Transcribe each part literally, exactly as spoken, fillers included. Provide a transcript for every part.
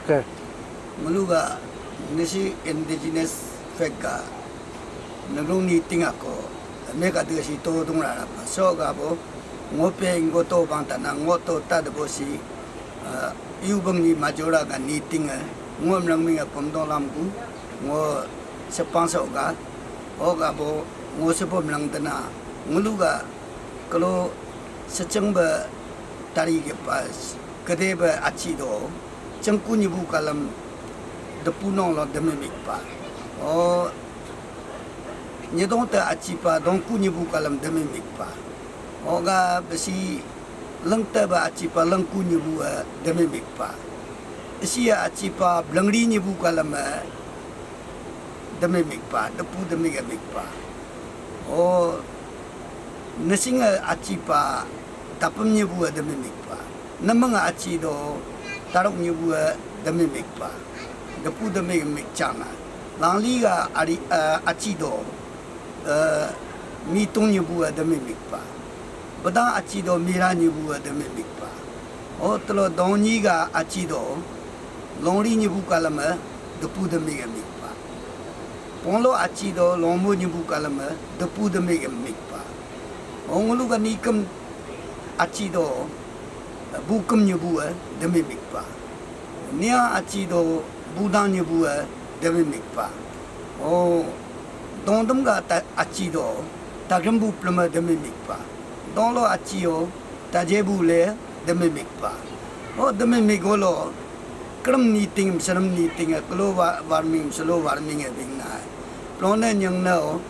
Ngulu ga nasi indigenous faith ga nagrung niting ako meka de si to dung rara pa. So ga bo ngo pe ngo to bang ta na ngo to ta de bo si, ah, yu bang ni majora ga niting, eh, ngo mlang mi ga pom dong lam gu ngo sepang so ga, o ga bo ngo sepo mlang de na ngulu ga kalo secheng ba tari ke pas kede ba achi do. Chengku nyibu kalam depu nong lo demi mikpa. O nyedong te achi pa dongku nyibu kalam demi mikpa. O ga besi lengte ba achi pa lengku nyibu, eh, demi mikpa. Isi ya achi pa blengri nyibu kalam, eh, demi mikpa, depu demi ga mikpa. O nesing, eh, achi pa tapem nyibu, eh, demi mikpa. Nemeng achi do tarok nyibu demi mikpa. Depu demi mikchang na. Langli ga ari, eh, achi do, eh, mitung nyibu demi mikpa. Bedang achi do mira nyibu demi mikpa. O telo donyi ga achi do longri nyibu kalam depu demi ga mikpa. Ponglo achi do longmo nyibu kalam depu demi ga mikpa. O ngulu ga nikem achi do bukem nyibu, eh, demi mikpa. Nia achi do budang nyibu, eh, demi mikpa. O dongdem ga ta achi do tagrem bu plem, eh, demi mikpa. Donglo achi o taje bu le demi mikpa. O demi mik olo krem niting, serem niting, eh, kelo wa-, warming, selo warming, eh, bing na. Plone nyeng na o,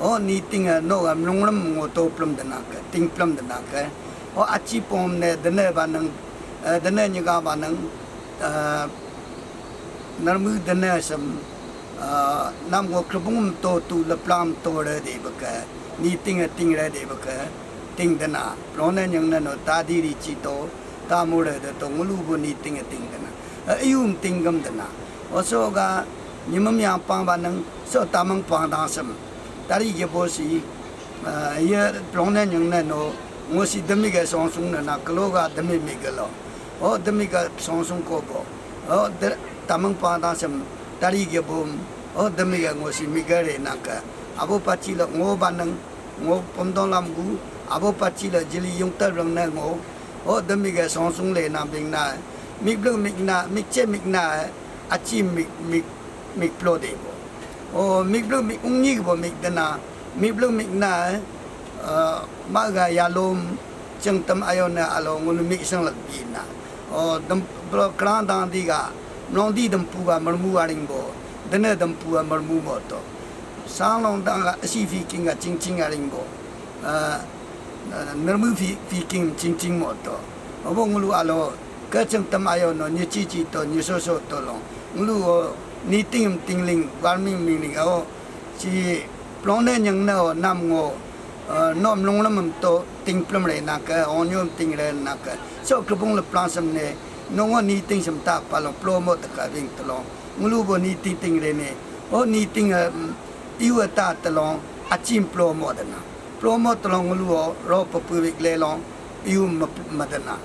o niting, eh, no ga mlungrem ngo to plem de na ke, ting plem de na ke. O achi pom ne dene baneng, eh, dene nyiga baneng, eh, narmu dene sem, ah, nam ngo krebung to tu leplam to re de beke, niting, eh, ting re de beke, ting de na. Plone nyeng na no tadi ri chi to, tamu re de to ngulu bo niting, eh, ting de na. Eh, ium tinggem dena. Oso ga nyimam yang pang baneng so tamang pang dangsem. Tari ye bo si, eh, ye plong ne nyeng ne no, ngo si demi ga song sung ne na kelo ga demi mi ga lo. O demi ga song sung ko bo. O de, tamang pang dangsem tari ye bo. O demi ga ngo si mi ga re na ka. Abo pachi lo ngo baneng, ngo pom dong lam gu, abo pachi lo jili yung tar rang ne ngo. O demi ga song sung le na bing na. Mik blung mik na, mik che mik na, achi mik, mik, mik plo de bo. O mik blung mik ungni bo mik de na, mik blung mik na, eh, ma ga yalom cheng tam ayo na alo ngulu mik sang lak bi na. O dem bro krang dang di ga, mlong di dem pu ga mermu aring bo, dene dem pu ga mermu mo to. Sang long dang ga si fi king ga ching ching aring bo. Eh, nermu fi, fi king ching ching mo to. Obo ngulu alo, ke cheng tam ayo no, nyi chi chi to, nyi so so to long. Ngulu o, niting tingling, warming mingling, o, si plong ne nyeng ne o, nam ngo, eh, nom long lam to, ting plem re na ke, o nyom ting re na ke. So kebung le plang sem ne, no ngo niting sem ta pa long, plo mo te ka bing to long. Ngulu bo niting ting re ne, o niting, eh, iwa ta to long, achim plo mo de na. Promo tolong ngulu o ro papu wik le long, iu map-, madana.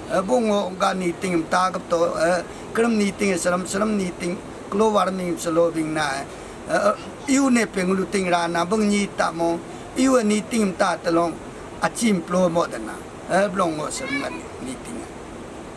Eh, bungo ga niting ta gap to, eh, krem niting seram, seram niting klo warming selo bing na, eh, iu ne pe ngulu ting ra na bang ni ta mo, iu niting ta tolong achim promo dana. Eh, blong ngo seram niting.